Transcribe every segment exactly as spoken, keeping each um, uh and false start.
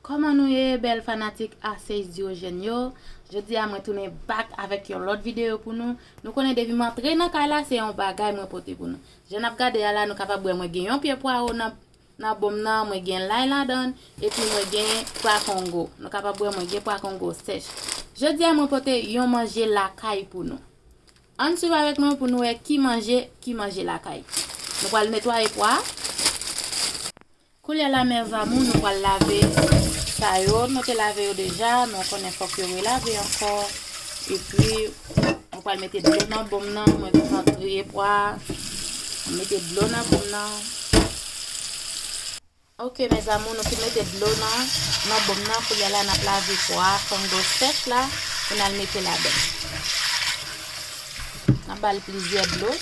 Kòman nou ye, bèl fanatik A C H Diogène yo? Jodi a mwen tounen back avèk yon lòt videyo pou nou. Nou konnen depi m antre nan kay la, se yon bagay mwen pote pou nou. Jan n ap gade a la, nou kapab wè mwen gen yon pye pwawo nan, nan bon m nan, mwen gen lay ladan l, epi mwen gen pwa kongo. Nou kapab wè mwen gen pwa kongo sèch. Jodi a mwen pote yon manje lakay pou nou. Ann swiv avèk mwen pou nou wè ki manje, ki manje lakay. Nou pral netwaye pwa. Koulye a la, mes amours, nou pral lave sa yo. Nou te lave yo deja, men w konnen fòk yo relave ankò. Epi, mwen pral mete dlo nan bon m nan. Mwen konn triye pwa. Mwen mete dlo nan bon m nan. Ok, mes amours, nou fin mete dlo nan, nan bon m nan. Koulye a la, n ap lave pwa kongo sèch la pou n al mete ladan. N ap ba l plizyè dlo,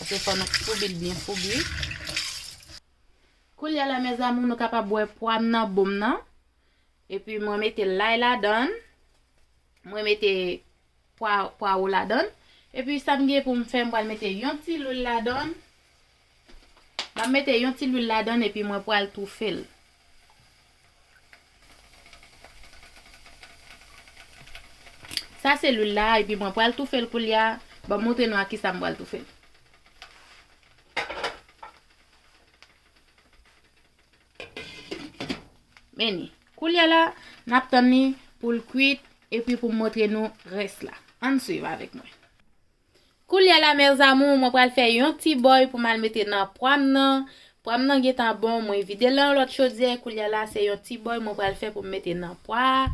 paske fò nou foubi l byen foubi. Koulye a la, mes amours, nou kapab wè pwa m nan bon m nan. Epi mwen mete lay ladan l. Mwen mete pwa, pwawo ladan l. Epi sa m gen pou m fè, m pral mete yon ti lwil ladan l. M ap mete yon ti lwil ladan l epi mwen pral toufe l. Sa se lwil la, epi mwen pral toufe l koulye a. Ban m montre nou a kisa m pral toufe l. Men li. Koulye a la, n ap tann li pou l kwit, epi pou m montre nou rès la. Ann swiv avèk mwen. Koulye a la, mes amours, mwen pral fè yon ti bòy pou m al mete nan pwa m nan. Pwa m nan gentan bon, mwen vide l nan yon lòt chodyè. Koulye a la, se yon ti bòy mwen pral fè pou m mete nan pwa a.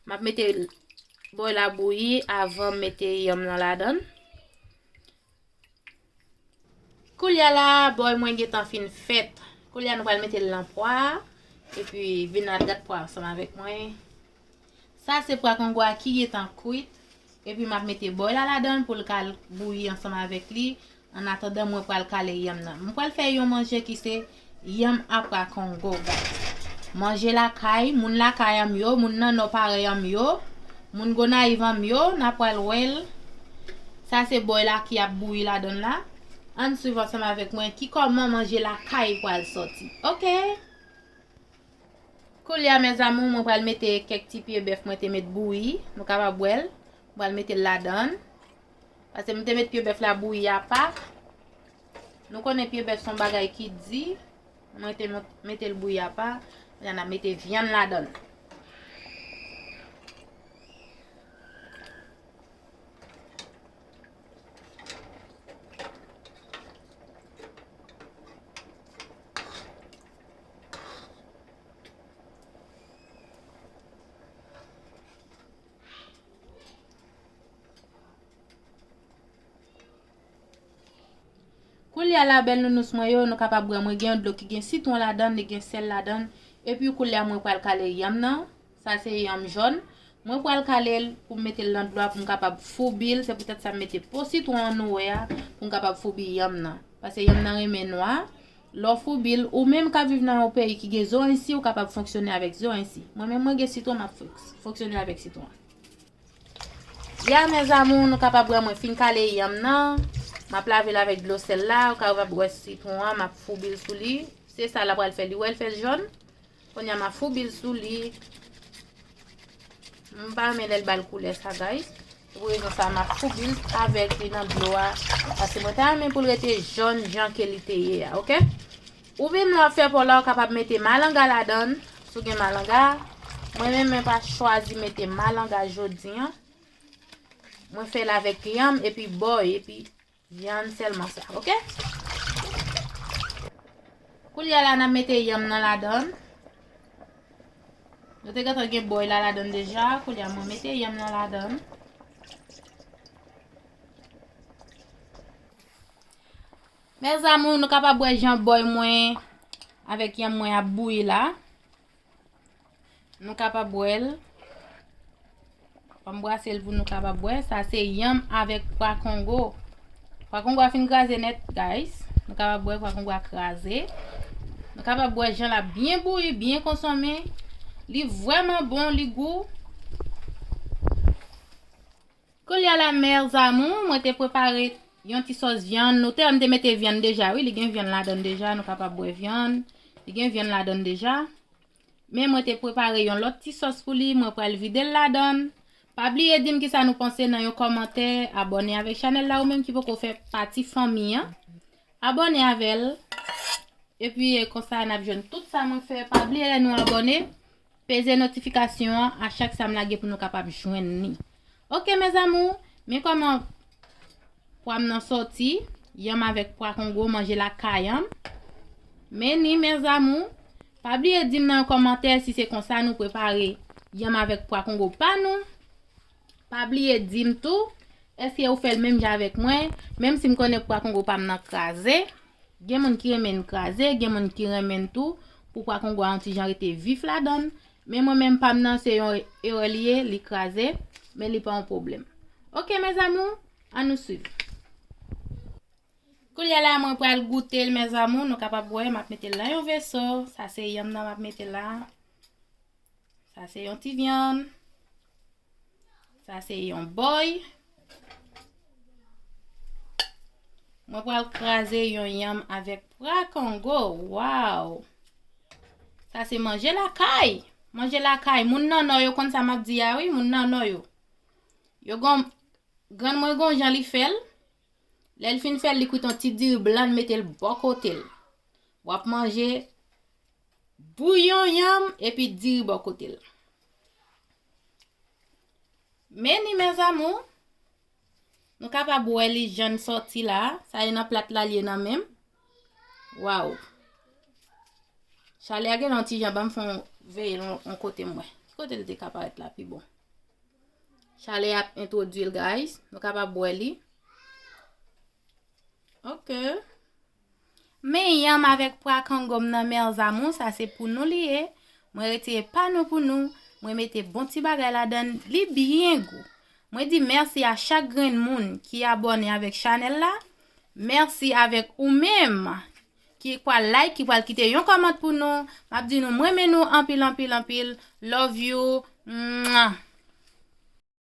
M ap mete bòy la bouyi avan m mete yanm nan ladan l. Koulye a la, bòy mwen gentan fin fèt. Koulye a nou pral mete l nan pwa a, epi vin al gad pwa ansanm avèk mwen. Sa se pwa kongo a ki gentan kwit, epi m ap mete bòy la ladan l pou l ka bouyi ansanm avèk li. Annatandan, mwen pral kale yanm nan. Mwen pral fè yon manje ki se yanm a pwa kongo, guys. Manje lakay, moun lakay an m yo, moun nan nò parèy an m yo, moun Gonayiv an m yo, n a pral wè l. Sa se bòy la ki ap bouyi ladan l la. Ann swiv ansanm avèk mwen ki kòman manje lakay pral sòti. Ok. Koulye a, mes amours, mwen pral mete kèk ti pye bèf mwen te met bouyi. Nou kapab wè l. Mwen pral mete l ladan l. Paske m te met pye bèf la bouyi apa. Nou konnen pye bèf se yon bagay ki di. Mwen te mont-, mete l bouyi apa. Kounye a n ap mete vyann ladan l. Koulye a la, bèl nounous mwen yo, nou kapab wè mwen gen yon dlo ki gen sitwon ladan l, li gen sèl ladan l. Epi koulye a mwen pral kale yanm nan. Sa se yanm jòn. Mwen pral kale l pou m mete l nan dlo a pou m kapab foubi l. Se poutèt sa m mete po sitwon an nou wè a pou m kapab foubi yanm nan. Paske yanm nan renmen nwa. Lè w foubi l, ou menm k ap viv nan yon peyi ki gen zoranj si, ou kapab fonksyone avèk zoranj si. Mwen menm mwen gen sitwon, m ap fonk-, fonksyone avèk sitwon an. Ya, mes amours, nou kapab wè mwen fin kale yanm nan. M ap lave l avèk dlo sèl la. Ou kapab wè sitwon an, m ap foubi l sou li. Se sa l ap pral fè, li wè l fè l jòn. Kounye a, m ap foubi l sou li. M pa renmen lè l ba l koulè sa, guys. Se pou rezon sa a, m ap foubi l avèk li nan dlo a. Paske mwen ta renmen pou l rete jòn jan ke li te ye a, ok? Ou menm lè w ap fè pwa w la, ou kapab mete malanga ladan l. Si w gen malanga, mwen menm, mwen pa chwazi mete malanga jodi a. Mwen fè l avèk yanm epi bòy, epi vyann sèlman sa, ok? Koulye a la, n ap mete yanm nan ladan l. Nou te gentan gen bòy la ladan l deja. Koulye a, mwen mete yanm nan ladan l. Mes amours, nou kapab wè jan bòy mwen avèk yanm mwen ap bouyi la. Nou kapab wè l. Fò m brase l pou nou kapab wè. Sa se yanm avèk pwa kongo. Pwa kongo a fin kraze nèt, guys. Nou kapab wè pwa kongo a kraze. Nou kapab wè jan l ap byen bouyi, byen konsome. Li vrèman bon, li gou. Koulye a la, mes amours, mwen te prepare yon ti sòs vyann. Nou te wè m te mete vyann deja, wi, li gen vyann ladan l deja, nou kapab wè vyann. Li gen vyann ladan l deja. Men mwen te prepare yon lòt ti sòs pou li, mwen pral vide l ladan. Pa bliye di m kisa nou panse nan yon kòmantè, abòne avèk chanèl la ou menm ki poko fè pati fanmi an. Abòne avè l. Epi e konsa n ap jwenn tout sa mwen fè. Pa bliye lè nou abòne, peze notifikasyon an a chak sa m lage pou nou kapab jwenn li. Oke mes amours, men kòman pwa m nan sòti, yanm avèk pwa kongo manje lakay an. Men ni mes amours, pa bliye di m nan yon kòmantè si se konsa nou prepare yanm avèk pwa kongo pa nou. Pa bliye di m tou, èske ou fè l menm jan avèk mwen, menm si m konnen pwa kongo pa m nan kraze. Gen moun ki renmen l kraze, gen moun ki renmen l tou, pou pwa kongo a yon ti jan rete vif ladan l. Men mwen menm pa m nan se yon erè li ye, li kraze, men li pa yon pwoblèm. Oke mes amours, ann nou swiv. Koulye a la mwen pral goute l mes amours, nou kapab wè m ap mete l nan yon veso. Sa se yanm nan m ap mete la. Sa se yon ti vyann. Sa se yon bòy. Mwen pral kraze yon yanm avèk pwa kongo. Waw! Sa se manje lakay. Manje lakay. Moun nan nò yo konn sa m ap di a wi, moun nan nò yo. Yo gon, grann mwen gon jan li fè l. Lè l fin fè l, li kwit yon ti diri blan, l mete l bò kote l. W ap manje bouyon yanm epi diri bò kote l. Men ni mes amours, nou kapab wè li jan l sòti la, sa e nan plat la li ye nan men m. Waw! Chalè a gen yon ti jan ban m fè yon veye yon kote m wè. Ki kote l te ka parèt la pi bon? Chalè ap entwodui l guys, nou kapab wè li. Oke. Men yanm avèk pwa kongo m nan mes amours, sa se pou nou li ye. Mwen retire pa nou pou nou. Mwen mete bon ti bagay ladan l, li byen gou. Mwen di mèsi a chak grenn moun ki abòne avèk chanèl la. Mèsi avèk ou menm ki pral like, ki pral kite yon kòmant pou nou. M ap di nou mwen renmen nou anpil, anpil, anpil. Love you. Mwah.